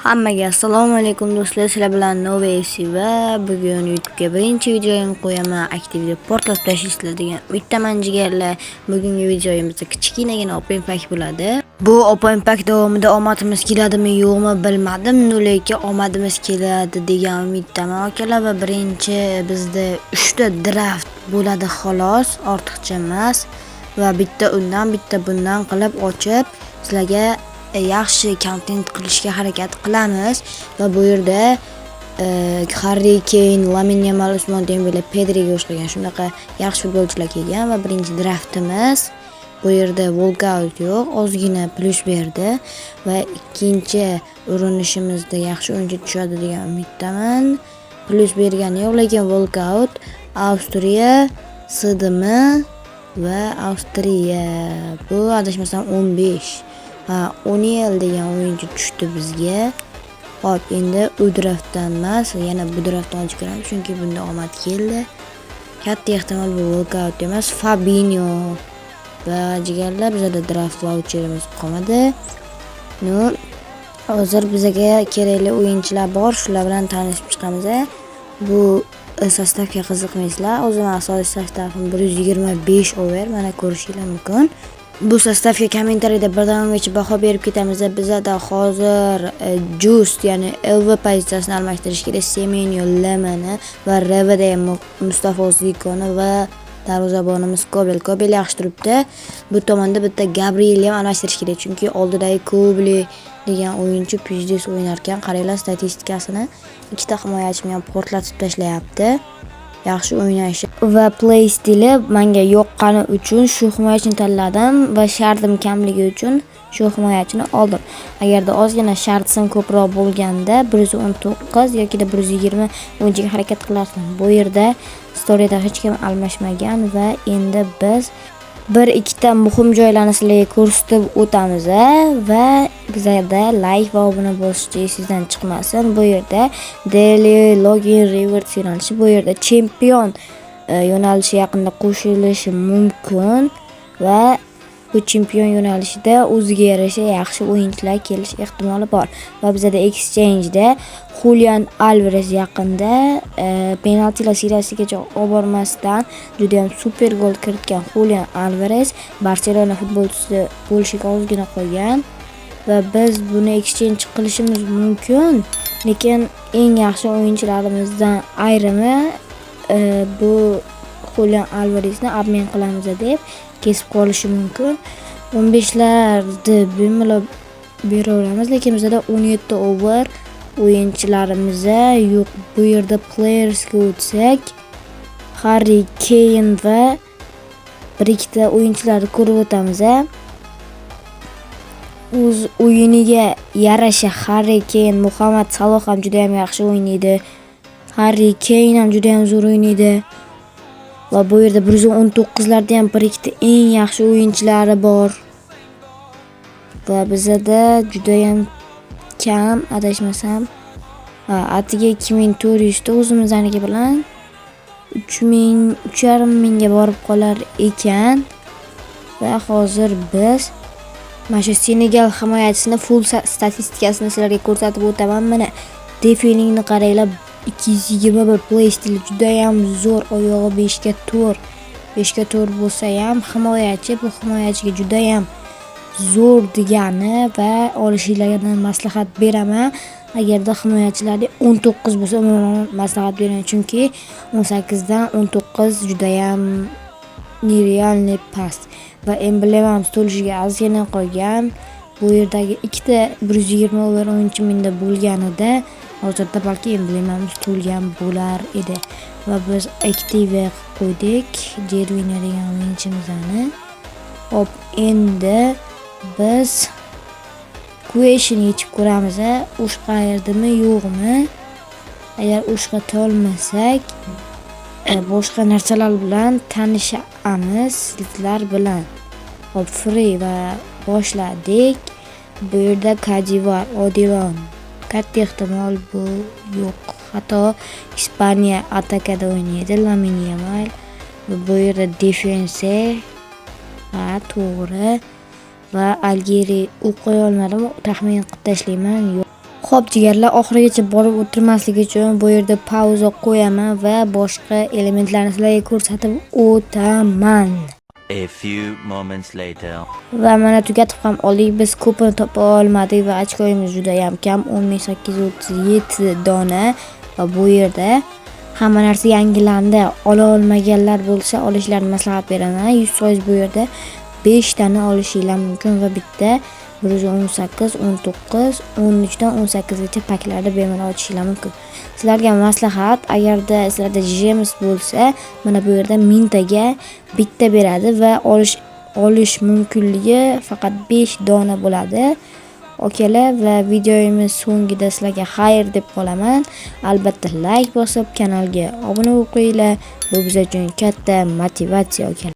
Hammaga assalomu alaykum, do'stlar. Sizlar bilan Nove FC va bugun YouTube'ga birinchi videoyimni qo'yaman. Aktivda portlatib tashlaysizlar degan umiddaman, jigarlar. Bugungi videoyimizda kichkinagina open pack bo'ladi. Bu open pack davomida omadimiz keladimi, yo'qmi, bilmadim, lekin omadimiz keladi degan umiddaman, akalar. Va birinchi bizda 3 ta draft bo'ladi, xolos, ortiqcha emas. Va bitta undan, bitta bundan qilib ochib, sizlarga yaxshi kontent qilishga harakat qilamiz. Va bu yerda Harri Keyn, Lamin Yamal, Usmon Dembele, Pedriga o'xshagan shunaqa yaxshi futbolchilar kelgan. Va birinchi draftimiz, bu yerda walkout yo'q, ozgina plyus berdi. Va ikkinchi urinishimizda yaxshi o'yinchi tushadi degan umiddaman. Plyus bergani yo'q, lekin walkout. Avstriya, CDM va Avstriya, bu adashmasam 15, ha, O'Neil degan o'yinchi tushdi bizga. Xo'p, endi u draftdan emas, yana bu draftdan ochib ko'ramiz, chunki bunda omad keldi. Katta ehtimol bu walkout emas, Fabinho. Va jigarlar, bizada draft vaucherimiz qolmadi. Ну, hozir bizga kerakli o'yinchilar bor, shular bilan tanishib chiqamiz. Bu состав ga qiziqmaysizlar. O'zim asosiy состав im 125 over, mana ko'rishinglar mumkin. Bu состав ga kommentariyada 1 dan 10gacha baho berib ketamiz. Bizada hozir Just, ya'ni LV pozitsiyasini almashtirish kerak. Semenyo, Lemani va RVda ham Mustafo Zikoni va darvozabonimiz Kobel. Kobel yaxshi turibdi. Bu tomonda bitta Gabrielni ham almashtirish kerak, chunki oldidagi Kubli degan o'yinchi пиздец o'ynar ekan. Qaranglar statistikasini. Ikkita himoyachini ham portlatib tashlayapti. Yaxshi o'ynashi va play stili menga yoqqani uchun shu himoyachini tanladim va shard im kamligi uchun shu himoyachini oldim. Agarda ozgina shard im ko'proq bo'lganda, 119 yoki 120 o'yinchiga harakat qilardim. Bu yerda storyda hech kim almashmagan va endi biz bir ikkita muhim joylarni sizlarga ko'rsatib o'tamiz va bizada layk va obuna bosishni esingizdan chiqmasin. Bu yerda daily login rewards yo'nalishi, bu yerda chempion yo'nalishi yaqinda qo'shilishi mumkin va bu chempion yo'nalishida o'ziga yarasha yaxshi o'yinchilar kelish ehtimoli bor. Va bizada exchange'da Julian Alvarez yaqinda penaltilar seriyasigacha olib bormasdan juda ham super gol kiritgan Julian Alvarez Barselona futbolchisi bo'lishiga ozgina qolgan va biz buni exchange qilishimiz mumkin, lekin eng yaxshi o'yinchilarimizdan ayrimi bu Julian Alvarezni обмен qilamiz deb kesib qolishi mumkin. 15larni bemalol beraveramiz, lekin bizada 17 over o'yinchilarimiz yo'q. Bu yerda playersga o'tsak, Harri Keyn va bir ikkita o'yinchilarni ko'rib o'tamiz. O'z o'yiniga yarasha Harri Keyn, Muhammad Saloh ham juda ham yaxshi o'ynaydi. Harri Keyn ham juda ham zo'r o'ynaydi. Va bu yerda 119larda ham bir ikkita eng yaxshi o'yinchilari bor. Va bizada judayam kam, adashmasam. Ha, atigi 2400 ta, o'zimizniki bilan 3000, 3,5 mingga borib qolar ekan. Va hozir biz mana shu Senegal himoyachisini full statistikasini sizlarga ko'rsatib o'taman. Mana defendingni qaranglar, 221, play stili judayam zo'r, oyog'i 5 ga 4. 5 ga 4 bo'lsa ham himoyachi, bu himoyachiga judayam zo'r degani va olishinglarni maslahat beraman. Agarda himoyachilarga 19 bo'lsa, umuman maslahat beraman, chunki 18 dan 19 judayam нереальный past. Va emblemamiz to'lishiga ozgina qolgan. Bu yerdagi ikkita 120 over o'yinchi menda bo'lganida, hozirda balki emblemamiz to'lgan bo'lar edi. Va biz aktive qilib qo'ydik Jervino degan o'yinchimizni. Hop, endi biz questni yechib ko'ramiz. Ush qayerdimi, yo'qmi? Agar ushqa tolmasak, boshqa narsalar bilan tanishamiz sizlar bilan. Hop, free va boshladik. Bu yerda Kadivar, Odilon. Katta ehtimol bu yo'q. Hatto Ispaniya atakada o'ynaydi Lamin Yamal. Bu yerda defense. Ha, to'g'ri. Va Algeriya o'qiy olmadim, taxmin qilib tashlayman. Yo'q. Xo'p, jigarlar, oxirigacha borib o'tirmaslik uchun bu yerda pauza qo'yaman va boshqa elementlarni sizlarga ko'rsatib o'taman. A few moments later. Va mana tugatib ham oldik. Biz ko'pini topa olmadik va ochkoyimiz juda ham kam, 10 837 dona. Va bu yerda hamma narsa yangilandi. Ola olmaganlar bo'lsa, olishlarini maslahat beraman. 100% bu yerda 5 tani olishinglar mumkin va bitta 118, 19, 13 dan 18 gacha paklarni bemalol ochishinglar mumkin. Sizlarga maslahat, agarda sizlarda gems bo'lsa, mana bu yerda mingtaga bitta beradi va olish mumkinligi faqat 5 dona bo'ladi. Okalar, va videomiz so'ngida sizlarga xayr deb qolaman. Albatta like bosib, kanalga obuna bo'lib qo'yinglar. Bu biz uchun katta motivatsiya, okalar.